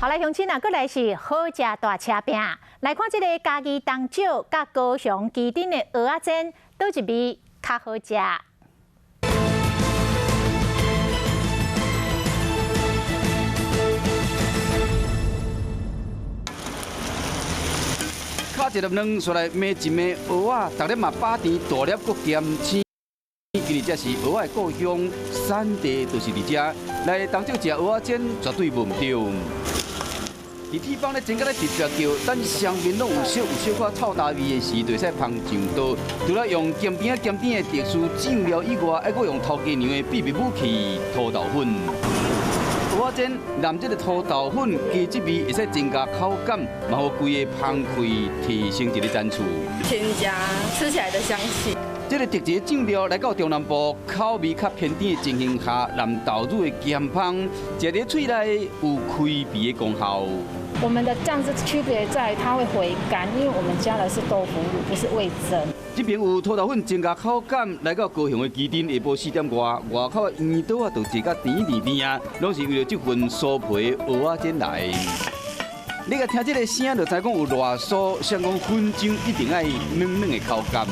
好來，鄉親啊，閣來是好食大車拚。來看這个嘉義東石佮高雄旗津的蚵仔煎，佗一味較好食？敲一粒卵，煞來糜一糜蚵仔，逐粒嘛飽甜大粒，閣鹹鮮。今日這是蚵仔的故鄉，產地就是佇遮。來東石食蚵仔煎，絕對無毋對。佇鐵板咧煎甲咧直直叫，等雙面攏有燒有小可臭焦味的時，就會使烹上桌。除了用鹹甜仔鹹甜的特殊醬料以外，還閣用頭家娘的秘密武器土豆粉。蚵仔煎淋這个土豆粉，加這味會使增加口感，嘛予規个烹氣提升一个層次。添加吃起來的香氣。這个特製醬料來到中南部，口味較偏甜的情形下，淋豆乳的鹹芳，食佇喙內有開鼻的功效。我們的醬汁區別在它會回甘，因為我們加的是豆腐乳，不是味噌。這邊有土豆粉增加口感，來到高雄的旗津，下晡4點外，外口的圓桌仔就坐甲甜甜甜啊，攏是為了這份酥皮蚵仔煎來。你共聽這个聲，就知講有偌酥，想講粉漿一定愛軟軟的口感。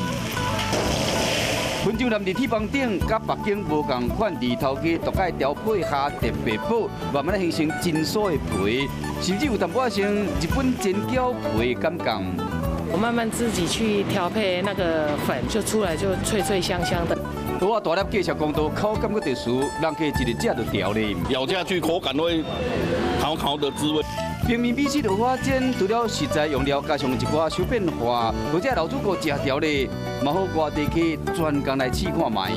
粉漿淋佇鐵板頂，佮北京無仝款，佇頭家獨愛調配下特別薄，慢慢仔形成真酥的皮，甚至有淡薄仔像日本煎餃皮的感覺。我慢慢自己去調配那個粉，就出來就脆脆香香的。蚵仔大粒介紹講到口感閣特殊，人客一日食就著咧。咬下去口感會烤烤的滋味。平民美食蚵仔煎，除了食材用料加上一寡小變化，或者老主顧食著咧，嘛好外地客專工來試看覓。